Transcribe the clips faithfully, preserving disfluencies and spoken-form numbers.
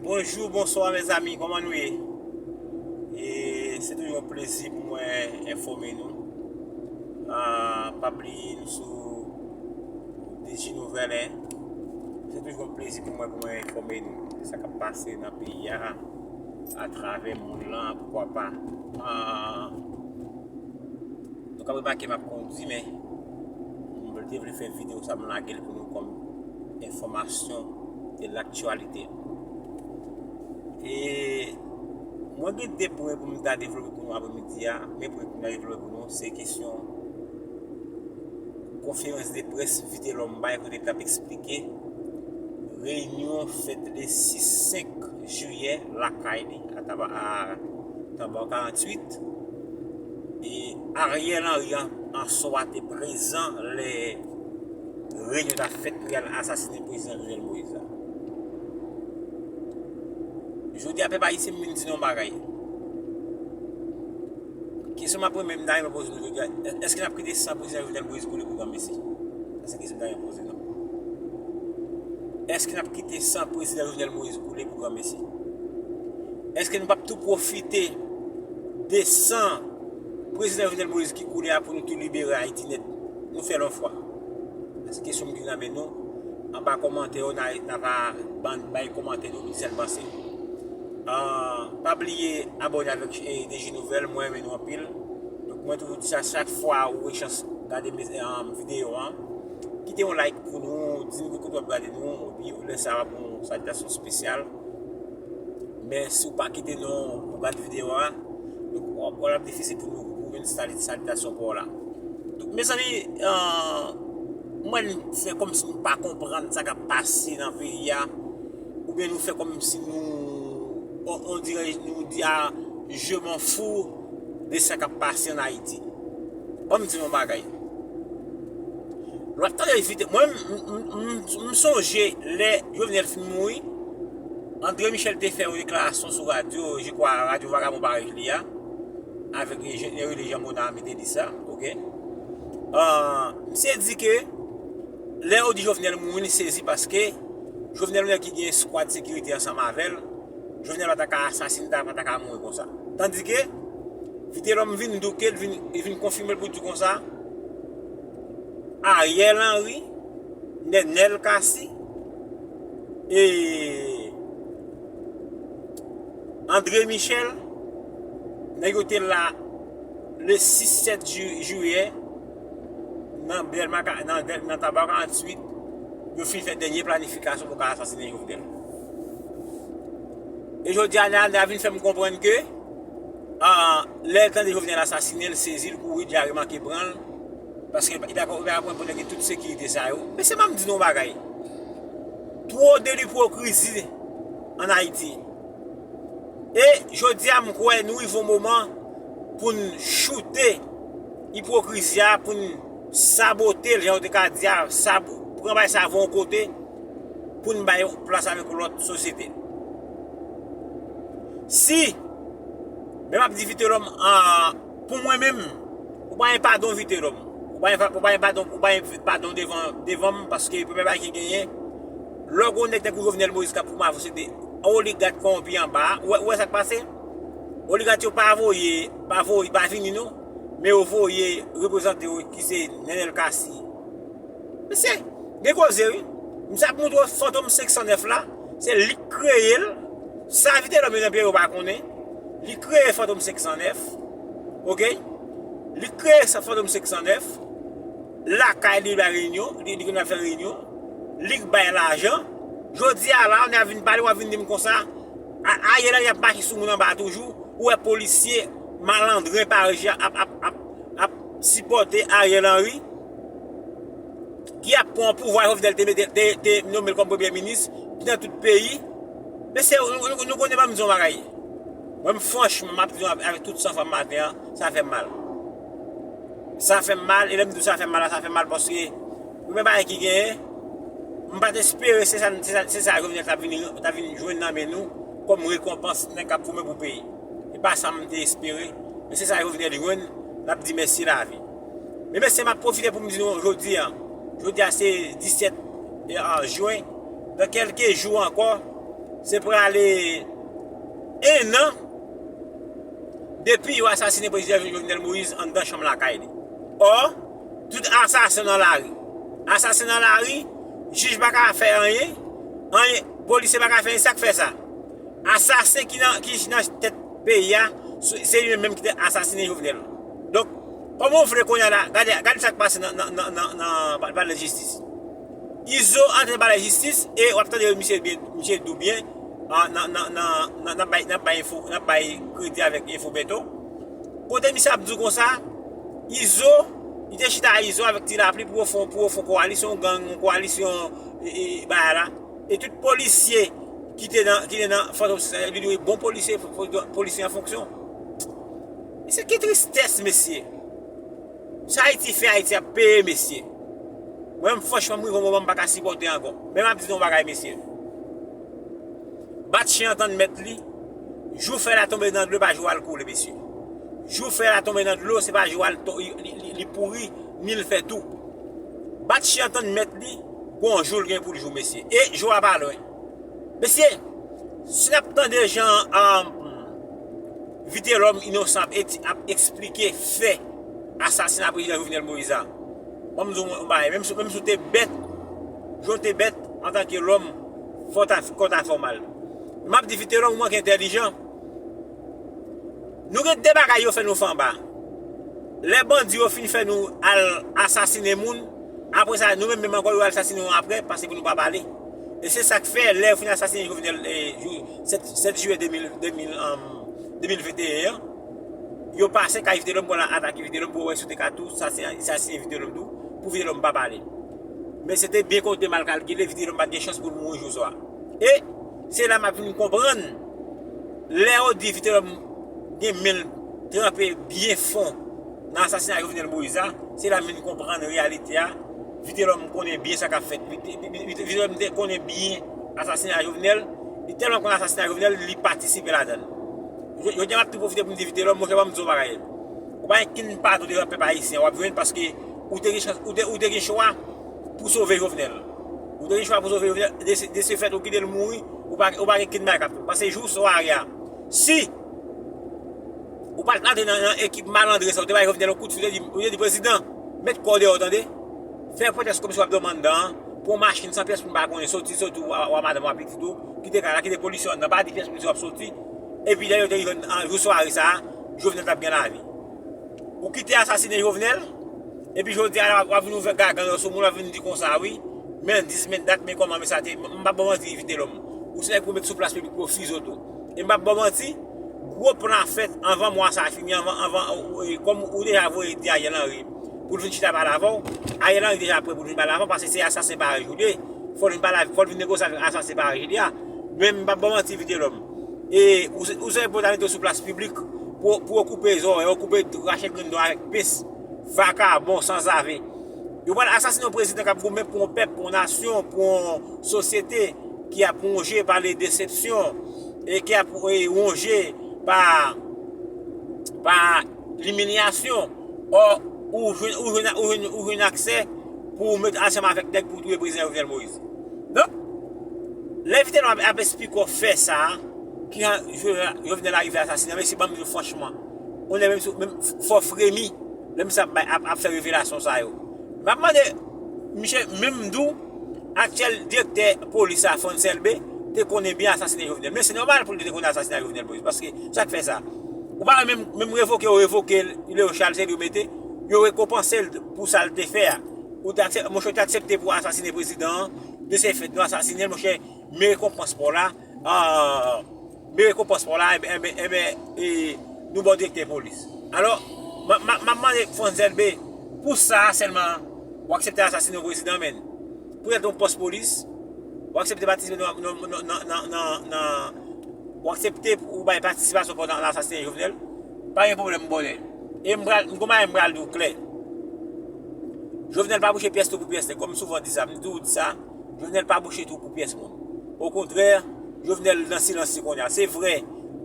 Bonjou, bonswa, mezanmi, kòman nou ye? E se toujou yon plezi pou mwen enfòme nou. Ah, pa bliye nou sou D J Nouvèl, en. Se toujou yon plezi pou mwen, pou mwen enfòme nou de sa k ap pase nan peyi a, atravè mond lan, poukwa pa. Ah, nou ka remake m ap kondui, men m te vle fè videyo sa, m lage l pou nou kòm enfòmasyon de laktyalite. E mwen gen de pwen pou m ta devlope pou nou apremidi a, men pwen pou m ta devlope pou nou, se kesyon konferans de près Vitelhomme bay kote l t ap eksplike reyinyon fèt le sis, senk jiyè lakay li a Taba, a Tanbao karanntuit. E Ariel Henry an, an swa te prezan lè reyinyon t ap fèt pou y al asasinen prezidan Jovenel Moïse la. Jodi a, pèp ayisyen, m vin di nou yon bagay. Kesyon m ap renmen m ta renmen poze nou jodi a, èske n ap kite san prezidan Jovenel Moïse koule pou granmesi? Sa se kesyon m ta renmen poze nou. Èske n ap kite san prezidan Jovenel Moïse koule pou granmesi? Èske nou p ap tou pwofite de san prezidan Jovenel Moïse ki koule a pou nou tou libere Ayiti nèt? Nou fè l yon fwa. Sa se kesyon m ki nan men nou. Anba kòmantè yo, n a, n a va ban, bay kòmantè nou, di sa n panse. Ah, pa bliye abòne avèk, eh, D J Nouvèl, mwen renmen nou anpil. Donk, mwen toujou di sa, chak fwa ou gen chans gade videyo an, kite yon like pou nou, di nou ki kote w ap gade nou, epi lè sa a w ap yon salitasyon espesyal. Men si w pa kite non ou gade videyo a, donk w ap, w ap difisil pou nou, pou nou jwenn sali-, salitasyon pa w la. Donk, mezanmi, ah, mwen fè kòmsi nou pa konprann sa k ap pase nan peyi a, oubyen nou fè kòmsi nou, on, on dirait nou di, ah, je m'en fous de sa k ap pase an Ayiti. Ban m di nou yon bagay. Lè w ap tande vite, mwen, m, m, m, m sonje lè Jovenel fin mouri, André Michel te fè yon deklarasyon sou radyo, je kwa radyo Vagabon Parèy li a, avèk Rele Jean Monard, m te di sa, oke? Ah, misye di ke lè yo di Jovenel mouri, li sezi paske Jovenel yon nèg ki gen eskwad sekirite ansanm avè l. Jovenel pa ta ka asasinen, pa ta ka mouri konsa. Tandike Vitelhomme vin douke l, vin, li vin konfime l pou di konsa, Ariel Henry, Nenel Cassy, e André Michel, nèg yo te la le sis, sèt ju-, jiyè nan Dèlma, nan, nan Tanbao karanntuit, yo fin fè dènye planifikasyon pou ka asasinen Jovenel. E jodi a, Nana vin fè m konprann ke, ah, lè l tande Jovenel asasinen, l sezi, l kouri, dyare manke pran l, paske li pa, li pa konprann pou nèg gen tout sekirite sa yo. Mesye, ban m di nou yon bagay. Twò de lipwokrizi ann Ayiti. E jodi a, m kwè nou rive yon moman pou n choute ipokrizi a, pou n sabote l, jan yo te ka di a, sab-, pran bagay sa voye yon kote, pou n bay plas avèk yon lòt sosyete. Si, men m ap di Vitelhomme, ah, pou mwen menm, ou pa gen padon Vitelhomme. Ou pa gen, ou pa gen padon, ou pa gen padon devan, devan m, paske premye bagay ki genyen, lè w gen yon nèg tankou Jovenel Moïse k ap pou m avè w, se de oligak kòwonpi anba a. Ou wè, ou wè sa k pase? Oligak yo pa voye, pa voye, pa vini non, men yo voye reprezante yo ki se Nenel Cassy. Mesye, gen koze wi. Misye ap montre w Fantom senk san nèf la, se li k kreye l. Sa Vitelhomme yo nan peyi yo pa konnen. Li kreye Fantom senk san nèf. Oke? Li kreye sa Fantom senk san nèf. Lakay li bay reyinyon, li, li konn ap fè reyinyon. Li k bay lajan. Jodi a la, w ap vin pale, w ap vin di m konsa, a, Ariel Henry ap mache sou moun anba toujou. Ou wè polisye malandren parèy ap, ap, ap, ap sipòte Ariel Henry, ki ap pran pouvwa Jovenel te mete, te, te nonmen l kòm premye minis, ki nan tout peyi. Mesye, nou, nou, nou konnen, ban m di yon bagay. Mwen, m franchman, m ap di nou avèk tout san fwa m maten an, sa fè m mal. Sa fè m mal, e lè m di w sa fè m mal la, sa fè m mal paske premye bagay ki genyen, m pa t espere se sa, se sa, se sa Jovenel t ap vin, t ap vin jwenn nan men nou kòm rekonpans nèg k ap goumen pou peyi. E pa sa m te espere, men se sa Jovenel jwenn, n ap di mèsi lavi. Men mesye, m ap pwofite pou m di nou jodi a, jodi a se disèt, e, a, jen, nan kèlke jou ankò, Se prale en an depi yo asasinen prezidan Jovenel Moïse anndan chanm lakay li. Ò, tout asasen nan lari. Asasen nan lari, jij pa ka fè anyen, anyen, polisye pa ka fè anyen, sa k fè sa? Asasen ki nan, ki nan tèt peyi a, se li menm menm ki te asasinen Jovenel. Donk, kòman w vle kounye a la, gade, gade sa k pase nan, nan, nan, nan, nan palè jistis. Izo antre nan palè jistis e w ap tande misye byen, misye di w byen, ah, nan, nan, nan, nan, nan bay, nan bay enfo, nan bay kredi avèk enfo bento. Kote misye ap di w konsa, Izo, li te chita Izo avèk Ti Lapli pou yo fè, pou yo fè kowalisyon gang, yon kowalisyon, e, e, bagay la. E tout polisye ki te nan, ki te nan Fantom Six, li di bon polisye, polisye an fonksyon. Mesye, ki tristès, mesye. Sa Ayiti fè, Ayiti ap peye, mesye. Mwen menm, franchman, m rive yon moman m pa ka sipòte ankò. Men m ap di nou yon bagay, mesye. Bat chen an tann mèt li. Jou fèy la tonbe nan dlo, pa jou al koule, mesye. Jou fèy la tonbe nan dlo, se pa jou al to-, li, li, li, li pouri, ni l fè tou. Bat chen an tann mèt li, gon jou l gen pou l jou, mesye. E jou a pa lwen. Mesye, si n ap tande jan, um, Vitelhomme Innocent ap eti-, ap eksplike fè asasina prezidan Jovenel Moïse a, ban m di w yon bagay, menm si, menm si w te bèt, jan w te bèt antanke lòm, fò w ta, fò w ta fè w mal. M ap di Vitelhomme, ou manke entèlijan. Nou gen de bagay yo fè nou fè anba. Lè bandi yo fin fè nou al asasinen moun, apre sa, nou menm menm ankò, yo al asasinen nou apre, pase pou nou pa pale. E se sa k fè, lè yo fin asasinen Jovenel, eh, jou, sèt, sèt jiyè de mil, de mil, um, de mil venteyen an, yo pase kay Vitelhomme pou al atake Vitelhomme, pou wè si yo te ka tou, sa se, sa se Vitelhomme tou, pou Vitelhomme pa pale. Men se te byen konte, mal kalkile, Vitelhomme pa t gen chans pou l mouri jou swa. E se la m ap vin konprann, lè yo di Vitelhomme gen men l tranpe byen fon nan asasina Jovenel Moïse a, se la m vin konprann reyalite a. Vitelhomme konnen byen sa k ap fèt. Vitelhomme te konnen byen asasina Jovenel. Li tèlman konn asasina Jovenel, li patisipe ladan l. Jodi a, m ap tou pwofite pou m di Vitelhomme, monchè, ban m di w yon bagay. Ou pa gen kenn padon devan pèp ayisyen, w ap jwenn paske ou te gen chans, ou te, ou te gen chwa pou sove Jovenel. Ou te gen chwa pou sove Jovenel, de, de se fèt ou kite l mouri, ou pa, ou pa gen kenn bagay k ap fèt. Paske jou sware a, si ou pa t antre nan, nan ekip malandren sa, ou te bay Jovenel yon kout fil, ou te di, ou te di, prezidan, met kò w deyò, tande. Fè pwotès kòmsi w ap dòmi anndan an, pran machin san pyès moun pa konnen, soti, soti, ou a, ou a madanm, ou a pitit ou, kite kay la, kite polisye anndan, pa di pyès moun si w ap soti. Epi lè yo te rive an jou sware sa a, Jovenel t ap gen lavi. Ou kite asasinen Jovenel, epi jodi a w ap vin ouvè gagann sou moun, w ap vin di konsa, wi, men dis, men dat, men kòman, men sa te, m p ap ba w manti, Vitelhomme. Ou se nèg pou met sou plas piblik pou yo fize w tou. E m p ap ba w manti, gwo plan ap fèt anvan mwa sa a fini, anvan, anvan, ou, ou, e, kòm ou deja voye di Ariel Henry pou l vin chita pale avè w, Ariel Henry deja prè pou l vin pale avè w, paske se asasen parèy ou ye. Fò l vin pale, fò l vin negosye avèk asasen parèy li a. Men m p ap ba w manti, Vitelhomme. E ou se, ou se pou ta mete w sou plas piblik pou, pou yo koupe zòrèy, yo koupe, rache grenn dwa avèk pens, vakabon, sanzave. Yo pral asasinen yon prezidan k ap goumen pou yon pèp, pou yon nasyon, pou yon sosyete ki ap wonje pa le desepsyon e ki ap, e, wonje pa, pa limilyasyon. Ò, ou jwenn, ou jwenn, ou jwenn, ou jwenn aksè pou w met ansanm avèk nèg pou w touye prezidan Jovenel Moïse. Donk, lè Vitelhomme ap, ap esplike w fè sa a, ki jan Jovenel, Jovenel arive asasinen, mesye, ban m di w franchman, ou lè menm si, menm fò w fremi, lè misye ap bay, ap, ap fè revelasyon sa yo. M ap mande, misye, menm m di w, aktyèl direktè polis la, Frantz Elbé, te konnen byen asasinen Jovenel. Men se nòmal pou l te konnen asasinen Jovenel Moïse, paske sa k fè sa. Ou pa wè menm, menm revoke yo revoke Léo Charles, se li yo mete, yo rekonpanse l pou sa l te fè a. Ou te aksepte, monchè, ou te aksepte pou asasinen prezidan an, de se fèt nou asasinen l, monchè, men rekonpans pa w la, ah, men rekonpans pa w la, enben, enben, enben, e, nou ba w direktè polis. Alò, m ap, m ap, m ap mande Frantz Elbé, pou sa a sèlman, ou aksepte asasinen yon prezidan, men. Poutèt yon pòs polis, ou aksepte patisipe nan, nan, nan, nan, nan, ou aksepte ou bay patisipasyon nan asasinen Jovenel, pa gen pwoblèm, bòlè. E m pral, m gon bagay m pral di w klè. Jovenel pa bouche pyès twou pou pyès nèg. Kòm m souvan di sa, m toujou di sa, Jovenel pa bouche twou pou pyès moun. Okontrè, Jovenel nan silans li kounye a. Se vre,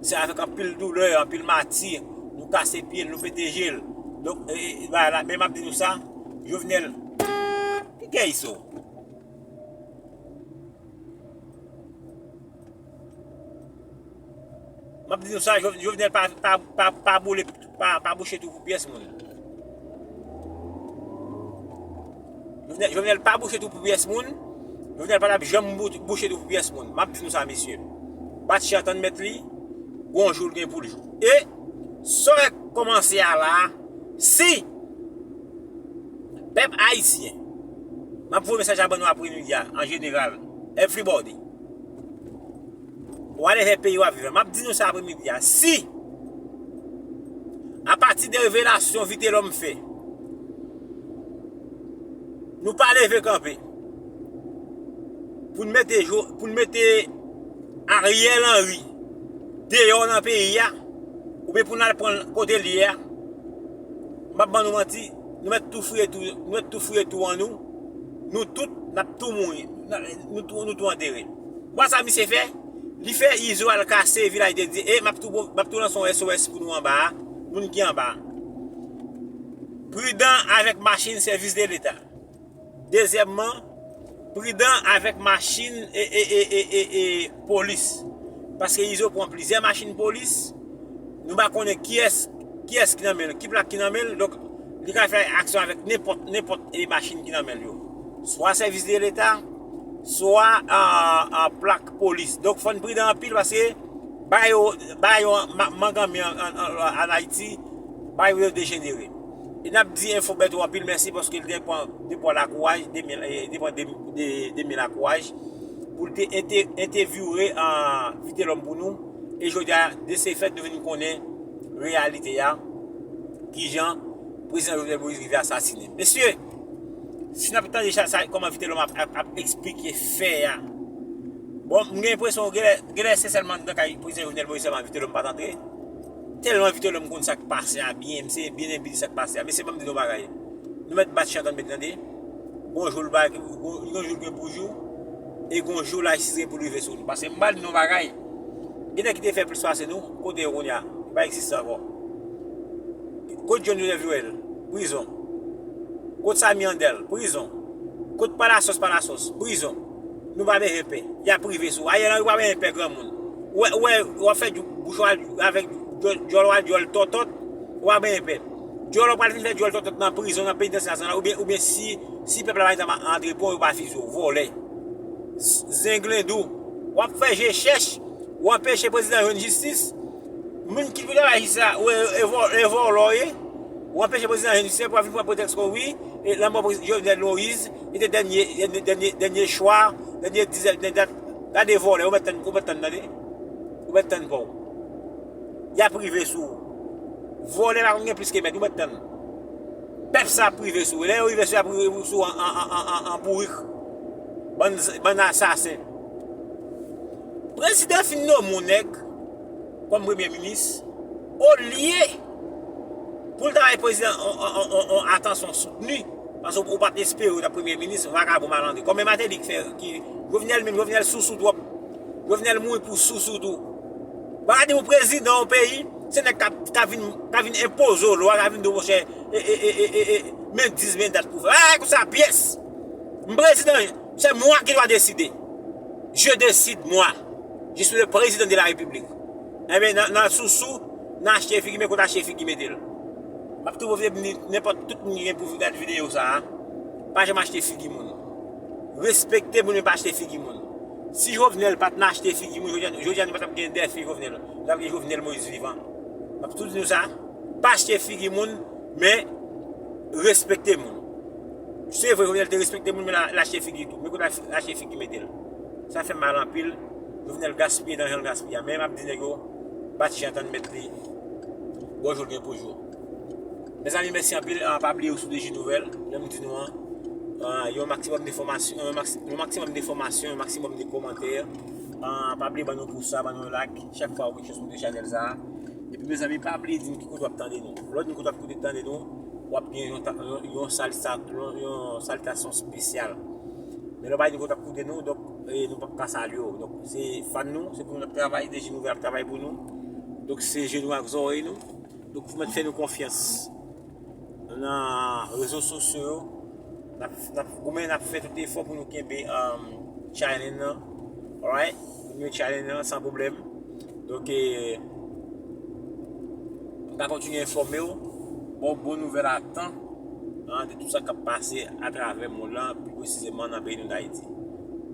se avèk anpil doulè, anpil mati, nou kase pye l, nou pete je l. Donk, e, e, bagay la, men m ap di nou sa, Jovenel, ki kè iso? M ap di nou sa, Jovenel pa, pa, pa, pa boule, pa, pa bouche twou pou pyès moun. Jovenel, Jovenel pa bouche twou pou pyès moun. Jovenel pa t ap janm bou- bouche twou pou pyès moun. M ap di nou sa, mesye. Batchi antann mèt li, gon jou l gen pou l jou. E sa w wè k kòmanse a la, si pèp ayisyen, m ap voye mesaj la ban nou apremidi a, an jeneral, everybody. Whatever peyi w ap viv la. M ap di nou sa apremidi a. Si, apati de revelasyon Vitelhomme fè, nou pa leve kanpe pou n mete, pou n mete Ariel Henry deyò nan peyi a, oubyen pou n al pran l kote l ye a, m ap ban nou manti, nou mèt tou fouye tou, nou mèt tou fouye tou an nou, nou tout, n ap tou mouri, nou tou, nou tou antere. Ou wè sa misye fè? Li fè Izo al kase vilaj de Dye. E m ap tou, m ap tou lanse yon S O S pou nou anba a, moun ki anba a. Pridan avèk machin sèvis de leta. Dezyèmman, pridan avèk machin e, e, e, e, e, e polis. Paske Izo pran plizyè machin polis. Nou pa konnen kiyès, kiyès ki nan men l, ki plak ki nan men l. Donk, li ka fè aksyon avèk nenpòt, nenpòt e machin ki nan men l yo. Swa sèvis de leta, swa a, a plak polis. Donk, fò n pridan anpil paske ba yo, ba yo ma- manganmi an, an, an, an Ayiti, ba yo dejenere. E n ap di Infobet ou anpil mèsi paske l te pran, te pran lakouraj, te men, e, te pran de, de, de men lakouraj pou l te ente- entèvyouwe a Vitelhomme pou nou. E jodi a, de se fèt, nou vin konnen reyalite a, kijan prezidan Jovenel Moïse rive asasinen. Mesye, si n ap tande sa, sa, kòman Vitelhomme ap, ap, ap eksplike fè a, bon, m gen enpresyon, genlè, genlè se sèlman nan kay prezidan Jovenel Moïse sèlman Vitelhomme pa t antre. Tèlman Vitelhomme konn sa k pase a byen, m se byen enbi sa k pase a. Mesye, ban m di nou bagay. Nou mèt bat chan antann mèt tande. Gon jou l ba, gon, gon jou l gen pou jou. E gon jou lajistis gen pou l rive sou nou. Paske m pral di nou yon bagay. Gen nèg ki te fè plis pase nou, kote yo kounye a? Yo pa egziste ankò. Kot John Joseph Joel? Prizon. Kot Samy Andel? Prizon. Kot Palasos Palasos? Prizon. Nou pa bezwen pè. Y ap rive sou ou. Ariel Henry pa bezwen pè granmoun. Ou wè, ou wè, w ap fè bouch ou avèk djòl, djòl ou a djòl tòtòt, ou pa bezwen pè. Djòl ou pral fin fè djòl tòtòt nan prizon, nan penitansye nasyonal, oubyen, oubyen si, si pèp la pa gen zam antre pon, yo pa fize w, vòlè. Z- Zenglendo. W ap fè je chèch, w anpeche prezidan jwenn jistis. Moun ki pou travay jistis la, ou e, e vò- e vòlè w ye. Ou anpeche prezidan jwenn jistis la, pou w vin pran pretèks ke wi, e lanmò prezi- Jovenel Moïse, li te dènye, dènye, dènye chwa, dènye dizèt, dènye dat. Gade vòlè, ou mèt tann, ou mèt tann tande. Ou mèt tann pa w. Y ap rive sou ou. Vòlè pa konn gen plis ke mèt, ou mèt tann. Pèp sa ap rive sou ou. Lè yo rive sou ou, y ap rive sou ou an, an, an, an, an, an bourik. Bann, bann asasen. Prezidan fin nonmen yon nèg kòm premye minis, olye pou l ta bay prezidan on, on, on, on, on atansyon soutni, paske ou pa t espere w t ap premye minis, vagabon malandren. Kòman Martelly k fè ki Jovenel menm, Jovenel sousou twòp. Jovenel mouri pou sousou tou. Bagay di ou prezidan yon peyi, se nèg k ap, k ap vin, k ap vin enpoze w lwa, k ap vin di w monchè, e, e, e, e, e, e, men dis, men dat pou fè. Bagay konsa pyès. M prezidan, c'est moi qui dois décider. Je décide, moi. Je suis le président de la République. Enben, nan, nan sousou, nan achte figi, men kot achte figi mete l. M ap tou pwofite di nenpòt tout moun ki gen pou gad videyo sa a, pa janm achte figi moun. Respekte moun, men pa achte figi moun. Si Jovenel pa t nan achte figi moun, jodi a, jodi a nou pa t ap gen dèfye Jovenel. Nou t ap gen Jovenel Moïse vivan. M ap tou di nou sa, pa achte figi moun, men respekte moun. Se vre, Jovenel te respekte moun, men l a- l achte figi tou. Men kote l achte figi mete l? Sa fè m mal anpil. Jovenel gaspiye nan jan l gaspiye a. Men m ap di nèg yo, bat chan antann mèt li. Gon jou l gen pou jou. Mezanmi, mèsi anpil. Ah, pa bliye w sou D J Nouvèl. Jan m di nou an, ah, yon maksimòm de fòmasyon, yon maks- yon maksimòm de fòmasyon, yon maksimòm de kòmantè. Ah, pa bliye ban nou pouce sa, ban nou like. Chak fwa ou gen chans moute chanèl sa a. Epi, mezanmi, pa bliye di m ki kote w ap tande nou. Lè w di m kote w ap koute tande nou, w ap gen yon, ta- yon, yon salita- yon, yon salitasyon espesyal. Men lè w pa di m kote w ap koute nou, donk, e, nou p ap ka salye w. Donk, se fan nou, se pou nou n ap travay, D J Nouvèl ap travay pou nou. Donk, se je nou ak zòrèy nou. Donk, fò mèt fè nou konfyans. Nan rezo sosyo yo, n ap, n ap goumen, n ap fè tout efò pou nou kenbe, um, channel nan. Alright? Pou nou channel nan san pwoblèm. Donk, e, Ka kontinye enfòme w, ba w bon nouvèl a tan, an, de tout sa k ap pase atravè mond lan, pi presizeman nan peyi nou Dayiti.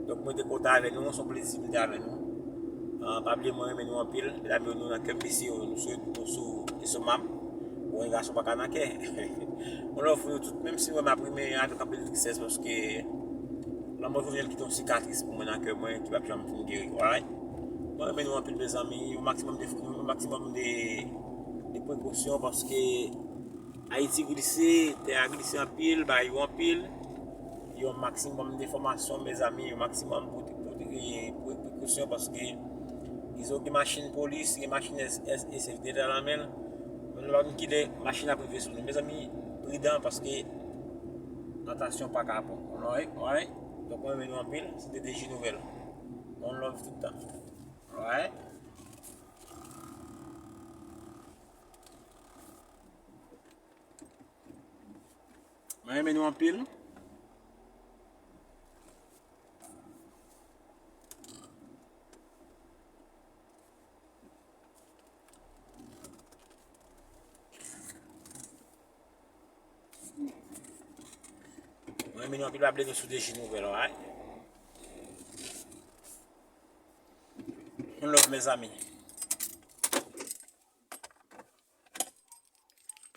Donk, mwen te kontan avè nou, se yon plezi pou m te avè nou. An, pa bliye mwen renmen nou anpil, medam yo, nou nan kè m, mesye yo, nou sou, nou sou estomam. Bon, yon gason pa ka nan kè. Yon love pou nou tout, menm si mwen m ap rime avèk anpil tristès, paske lanmò Jovenel kite yon sikatris pou mwen nan kè mwen ki p ap janm fin geri, alright? Mwen renmen nou anpil, mezanmi. Yon maksimòm de, yon maksimòm de, de prekosyon, paske Ayiti glise, tè a glise anpil, bagay yo anpil. Yon maksimòm de fòmasyon, mezanmi, yon maksimòm pou, pou, pou, pou prekosyon, paske Izo gen machin polis, gen machin S S, S F D nan men l. Men nou pa konn kilè machin ap rive sou nou. Mezanmi, pridan, paske tantasyon pa ka bon. Alright, alright. Donk, mwen renmen nou anpil. Se te D J Nouvèl. One love tout tan. Alright. Mwen renmen nou anpil. Mwen renmen nou anpil, pa bliye nou sou D J Nouvèl, alright? One love, mezanmi.